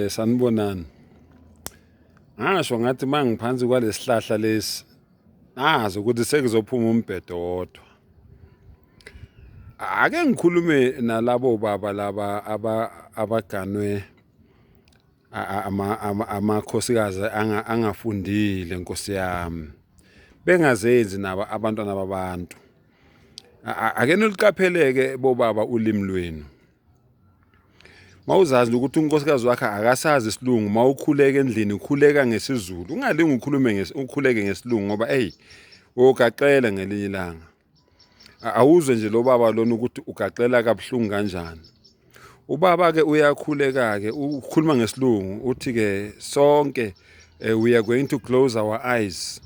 Sanibonani. Ngasho ngathi mangiphansi kwalesihlahla lesi nazi ukuthi sekuzophuma umbhedo wodwa. Ake ngikhulume nalabo baba laba abaganwe amakhosikazi angafundile nkosi yami. Bengazenzi nabo abantwana babantu. Ake niluqapheleke bobaba ulimi lwenu. Mawuzazi ukuthi unkosikazi wakhe akasazi isilungu, mawukhuleka endlini ukhuleka ngesiZulu. Ungalingi ukhulume ukhuleke ngesilungu ngoba eyi uyogaxela ngelinye ilanga. Awuzwe nje lo baba lona ukuthi ugaxela kabuhlungu kanjani. Ubaba-ke uyakhuleka-ke ukhuluma ngesilungu uthi-ke sonke we are going to close our eyes.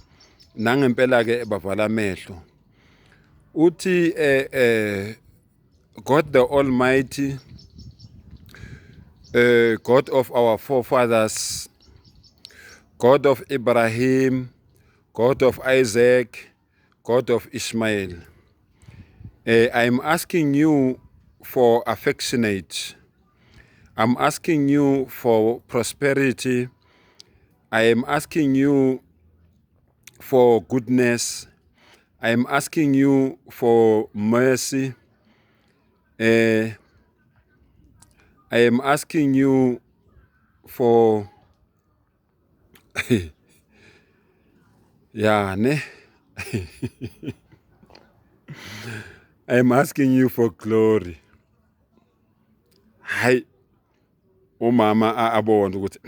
Nangempela-ke bavala amehlo. Uthi God the Almighty, God of our forefathers, God of Abraham, God of Isaac, God of Ishmael. I'm asking you for affectionate. I'm asking you for prosperity. I am asking you for goodness. I am asking you for mercy. I am asking you for yeah, ne? I am asking you for glory. Hayi, umama abona ukuthi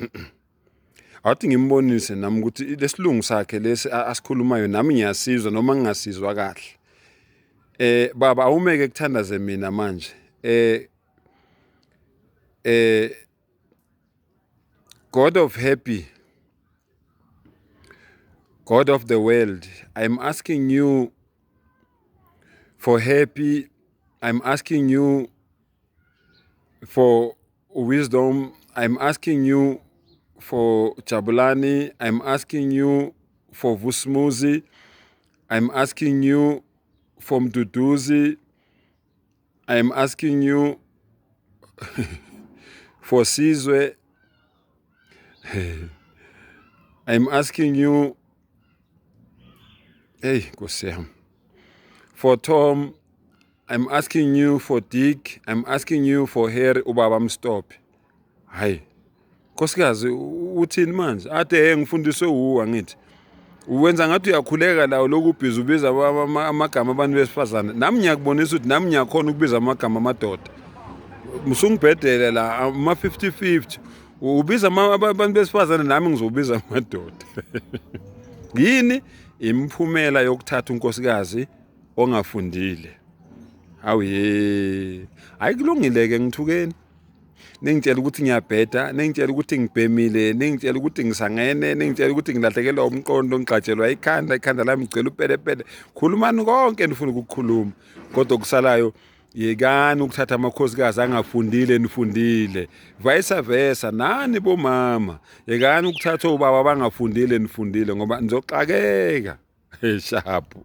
awuthi ngimbonise nami ukuthi lesilungu sakhe lesi asikhulumayo nami ngiyasizwa noma ngingasizwa kahle. Baba awumeke kuthandaze mina manje. God of happy, God of the world, I'm asking you for happy, I'm asking you for wisdom, I'm asking you for Jabulani, I'm asking you for Vusmuzi, I'm asking you for Mduduzi, I'm asking you for Sizwe, I'm asking you, hey, Nkosi yami, for Tom, I'm asking you for Dick, I'm asking you for Harry, ubaba mstop. Hayi, nkosikazi uthini manje? Ade hey ngifundiswe uwa ngithi. Uwenza ngathi uyakhuleka la lokhu ubhizi ubiza amagama abantu besifazane. Nami ngiyakubonisa ukuthi nami ngiyakhona ukubiza amagama amadoda. Musungibhedele la ama 50-50. Ubiza abantu besifazane nami ngizobiza amadoda. Yini imiphumela yokuthatha unkosikazi ongafundile? Hawu ye. Hayi kulungile ke ngithukeni. Ningitshela ukuthi ngiyabheda, ningitshela ukuthi ngibhemile, ningitshela ukuthi ngisangene, ningitshela ukuthi ngilahlekelwa umqondo, ngigqatshelwa ikhanda, ikhanda lami ngigcwele upelepele. Khulumani konke nifuna ukukhuluma. Kodwa okusalayo yekani ukuthatha amakhosikazi angafundile nifundile. Vice versa nani bomama, yekani ukuthatha obaba abangafundile nifundile ngoba nizoxakeka. Hey sharp.